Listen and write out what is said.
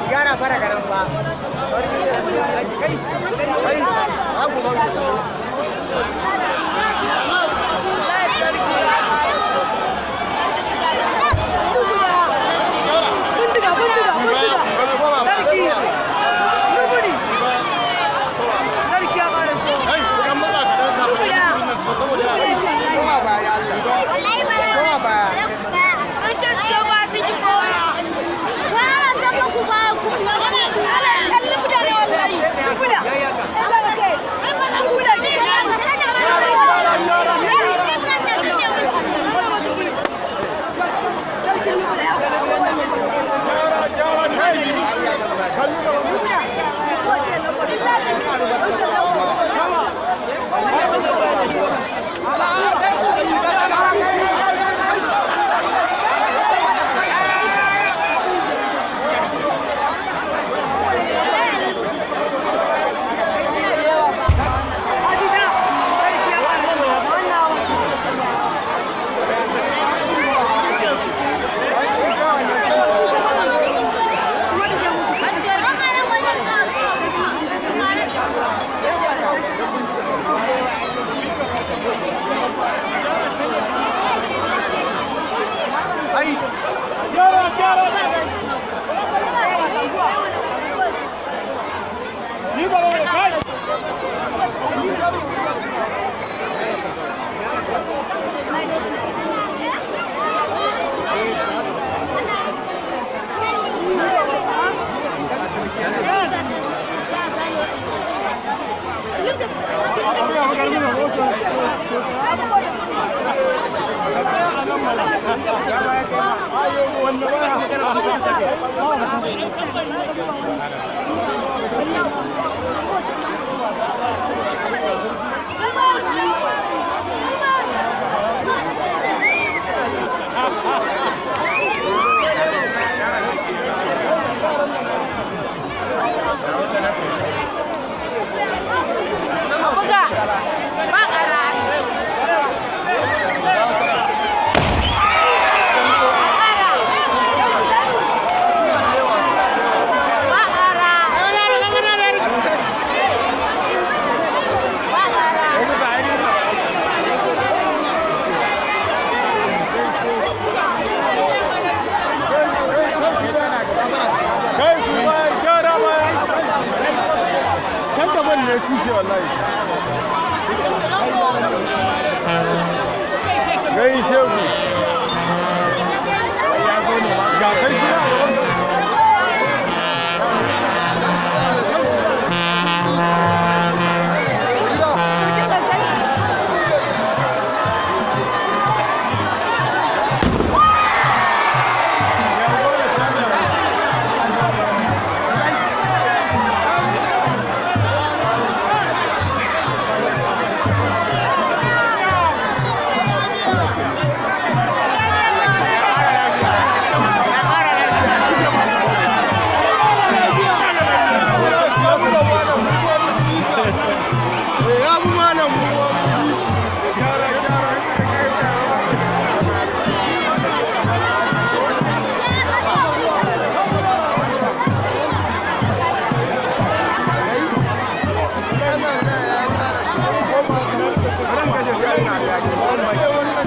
Gyara fara garan ba. Kai, hagu ba. Bindiga, bindiga, bindiga. Sarki. Rubuni. Sarki ya ƙara so. Kai, dan matsa ka dan samu saboda Koma baya Allah. Koma baya. Gyara gyara kai. Ai, Gyara gyara. Ni ba wai kai. Buga. Ba ƙara. Ba ƙara. Ba ƙara. Kai ku ba gyara ba. Can gaban ne tushe wallahi. Gaishe ku. Ga kai kuma a gaban ka. Ya ƙara lafiya. Ya bu malam. Gyara gyara. Ran kashe sai ina da